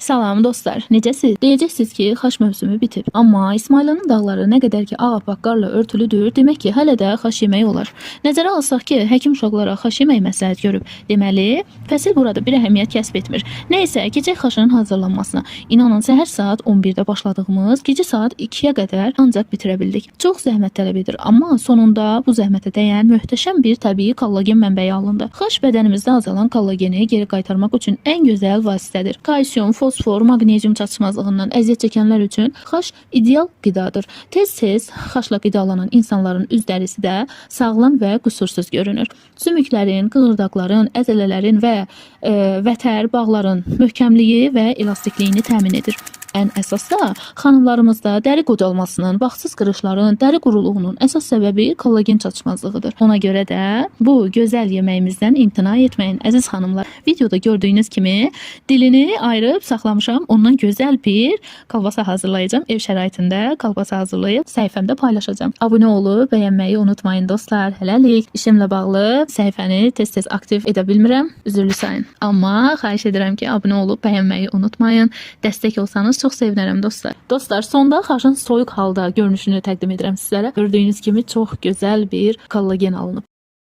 Salam dostlar, necəsiz? Deyəcəksiniz ki, xaş mövsümü bitib. Amma İsmayılın dağları nə qədər ki ağappaq qarla örtülüdür, demək ki, hələ də xaş yemək olar. Nəzərə alsaq ki, həkim uşaqlara xaş yemək məsləhət görüb. Deməli, fəsil burada bir əhəmiyyət kəsb etmir. Nəysə, keçək xaşın hazırlanmasına. İnanın, səhər saat 11-də başladığımız, gecə saat 2-yə qədər ancaq bitirə bildik. Çox zəhmət tələb edir, amma sonunda bu zəhmətə dəyən möhtəşəm bir təbii kollagen mənbəyi alındı. Xaş bədənimizdə azalan kollageni geri qaytarmaq üçün ən gözəl vasitədir. Kalsium, fosfor, maqnezium çatışmazlığından əziyyət çəkənlər üçün xaş ideal qidadır. Tez-tez xaşla qidalanan insanların üz dərisi də sağlam və qüsursuz görünür. Sümüklərin, qığırdaqların, əzələlərin və vətər bağların möhkəmliyi və elastikliyini təmin edir. Ən əsas da xanımlarımızda dəri qocalmasının, vaxtsız qırışların, dəri quruluğunun əsas səbəbi kollagen çatışmazlığıdır. Ona görə də bu gözəl yeməyimizdən imtina etməyin, əziz xanımlar. Videoda gördüyünüz kimi dilini ayırıb saxlamışam. Ondan gözəl bir kolbasa hazırlayacağam. Ev şəraitində kolbasa hazırlayıb səhifəmdə paylaşacağam. Abunə olub bəyənməyi unutmayın dostlar. Hələlik. İşimlə bağlı səhifəni tez-tez aktiv edə bilmirəm. Üzrlü sayın. Amma xahiş edirəm ki, abunə olub bəyənməyi unutmayın. Dəstək olsanız çox sevinərəm dostlar. Dostlar, sonda xaşın soyuq halda görünüşünü təqdim edirəm sizlərə. Gördüyünüz kimi çox gözəl bir kollagen alınıb.